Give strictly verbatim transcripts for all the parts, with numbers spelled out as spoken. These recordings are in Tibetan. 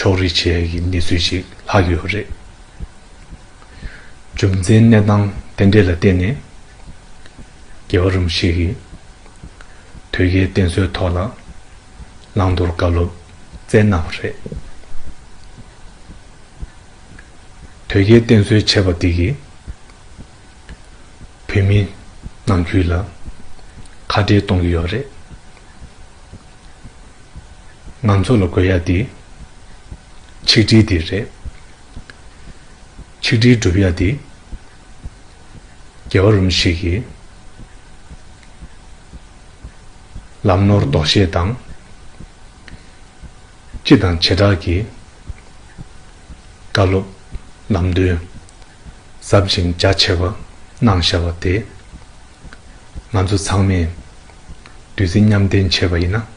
ཕྱོགས་རིས་བྱེད་ཡ་གི་གནས་ཚུལ་ཞིག་ལྷག་ཡོད་རེད། རྒྱུ་མཚན་གནས་སྟངས་དེ་འདྲས་ལ་བརྟེན་ནས་རྒྱལ་བ་རིན་པོ་ཆེ་གིས་དོལ་རྒྱལ་བསྟེན་གསོལ་ཐོག་ལ་བླང་དོར་བཀའ་སློབ་སྩལ་གནང་བ་རེད། དོལ་རྒྱལ་བསྟེན་གསོལ་བྱས་པ་དེ་གིས་བོད་མི་ནང་ཁུལ་ལ་ཁ་བྲལ་གཏོང་གི་ཡོད་རེད། ང་ཚོ་ལ་དགོས་ཡ་དེ་ཆིག་སྒྲིལ་དེ་རེད། ཆིག་སྒྲིལ་སྒྲུབ་ཡ་དེ་རྒྱལ་བ་རིན་པོ་ཆེ་གིས་ལམ་ནོར་ལྡོག་ཤེས་དང་། སྤྱི་དང་བྱེ་བྲག་གི་བཀའ་སློབ་ལམ་སྟོན་ཟབ་ཅིང་རྒྱ་ཆེ་བ་གནང་བཞག་པ་དེ་ང་ཚོ་ཚང་མས་བདུད་རྩི་མཉམ་འཐེན་བྱས་པ་ཡིན་ན།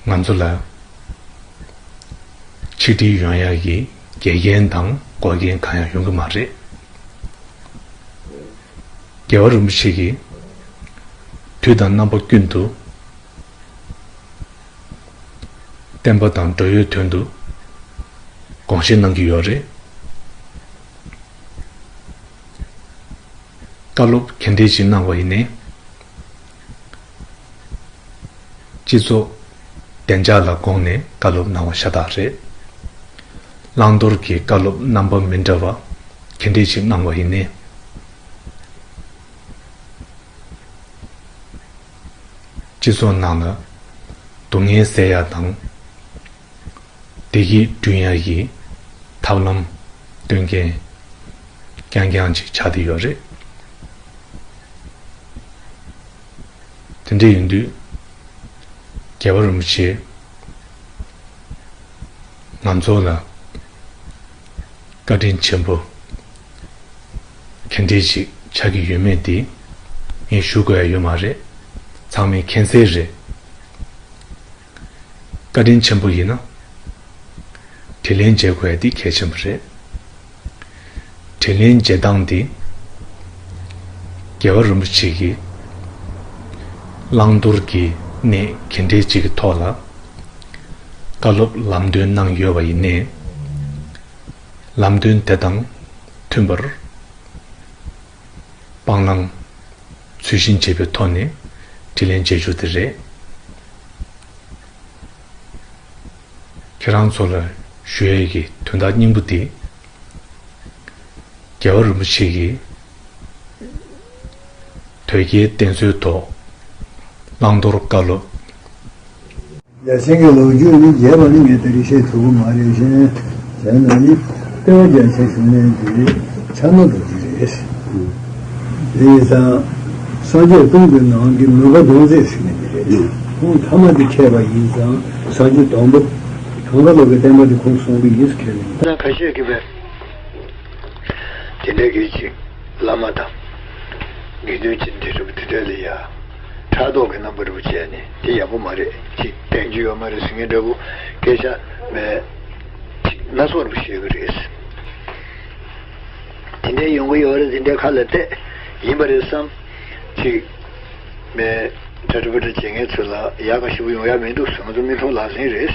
ང་ཚོ་ལ་ཆིག་སྒྲིལ་ཡོང་ཡག་གི་འགལ་རྐྱེན་དང་འགོག་རྐྱེན་གང་ཡང་ཡོང་གི་མ་རེད། རྒྱལ་བ་རིན་པོ་ཆེ་གིས་དུས་དང་རྣམ་པ་ཀུན་ཏུ་བསྟན་པ་དང་འགྲོ་བའི་དོན་དུ་དགོངས་བཞེས་གནང་གི་ཡོད་རེད། བཀའ་སློབ་ག་འདྲས་ཞིག་གནང་བ་ཡིན་ནའི། སྤྱི་ཚོགས་བདེ་འཇགས་ལ་དགོངས་ནས་བཀའ་སློབ་གནང་བ་ཤ་སྟག་རེད། བླང་དོར་གྱི་བཀའ་སློབ་རྣམ་པ་མི་འདྲ་བ་ག་འདྲས་ཞིག་གནང་བ་ཡིན་ནའི། སྤྱི་ཚོགས་ནང་ལ་སྡུག་བསྔལ་སེལ་ཡ་དང་། བདེ་སྐྱིད་བསྐྲུན་ཡ་གི་ཐབས་ལམ་སྟོན་མཁན་རྐྱང་རྐྱང་ཅིག་ཆགས་བསྡད་ཡོད་རེད། དེ་འདྲ་ཡིན་དུས་རྒྱལ་བ་རིན་པོ་ཆེ་ང་ཚོ་ལ་བཀའ་དྲིན་ཆེན་པོ་ག་འདྲས་ཅིག་ཆགས་ཀྱི་ཡོད་མེད་དེ་ངས་ཞུ་དགོས་ཡ་ཡོད་མ་རེད། ཚང་མས་མཁྱེན་གསལ་རེད། བཀའ་དྲིན་ཆེན་པོ་ཡིན་ན། དྲིན་ལན་འཇལ་དགོས་ཡ་དེ་གལ་ཆེན་པོ་རེད། དྲིན་ལན་འཇལ་སྟངས་དེ། རྒྱལ་བ་རིན་པོ་ཆེ་གིས་བླང་དོར་གྱི་གནས་ག་འདྲས་ཅིག་གི་ཐོག་ལ་བཀའ་སློབ་ལམ་སྟོན་གནང་ཡོད་པ་ཡིན་ནའི། ལམ་སྟོན་དེ་དང་མཐུན་པར། སྤང་བླང་ཚུལ་བཞིན་བྱེད་པའི་ཐོག་ནས་དྲིན་ལན་འཇལ་རྒྱུ་དེ་རེད། ཁྱེད་རང་ཚོ་ལ་ཞུ་ཡས་ཀྱི་དོན་དག་སྙིང་པོ་དེ། རྒྱལ་བ་རིན་པོ་ཆེ་གིས་དོལ་རྒྱལ་བསྟེན་གསོལ་ཐོག་བླང་དོར་བཀའ་སློབ། རྒྱལ་ཆེན་གྱི་ལོ་རྒྱུས་ནི་རྒྱས་པ་ནི་ངས་དེ་རིང་བཤད་ཐུབ་ཀྱི་མ་རེད་ཤིང་། བྱས་ན་ནི་སྟོན་པ་རྒྱལ་ཆེན་བཞུགས་གནས་འདི་ཕྱག་ན་རྡོ་རྗེ་རེད། དེ་ཡིན་ཙང་སངས་རྒྱས་སྟོང་གི་ནང་གི་མུན་པ་སྟོང་ཟད་ཟེར་མཁན་དེ་རེད། ཁོང་ཐ་མ་དེ་མཁས་པ་ཡིན་ཙང་སངས་རྒྱས་དང་པོ་གངས་དཀར་ལོ་གི་བསྟན་པ་དེ་ཁོང་གསུངས་པ་ཡིན་ཟེར་མཁན་རེད། ཁ་ཤས་ཀྱིས་བས། དེ་འདྲའི་གི་ཅིག་བླ་མ་དང་། དགེ་འདུན་ཅིག་འདི་རུ་དེ་འདྲ་ལ་ཡ། ཕྲག་དོག་གི་རྣམ་པ་རུ་བྱས་ནས་དེ་ཡག་པོ་མ་རེད། ཅིག་བསྟན་རྒྱུ་ཡོད་མ་རེད་ཟེར་མཁན་འདྲ་བོ་སྐད་ཆ་མེད། ཅིག་སྣ་ཚོགས་རུ་བཤད་གི་རེད། དེ་འདྲའི་ཡོང་གི་ཡོད་རེད། དེ་འདྲའི་ཁ་ལ་བལྟས་ཡིན་པ་རེད་བསམ། ཅིག་མེད། ཁྲ་ཁྲ་བུ་ཁྲ་བྱེད་མཁན་ཚོ་ལ་ཡག་ག་ཞེ་པོ་ཡོང་ཡ་མི་འདུག་ཟེར། ང་ཚོ་མི་ཐོག་ལག་ཟིན་རེད།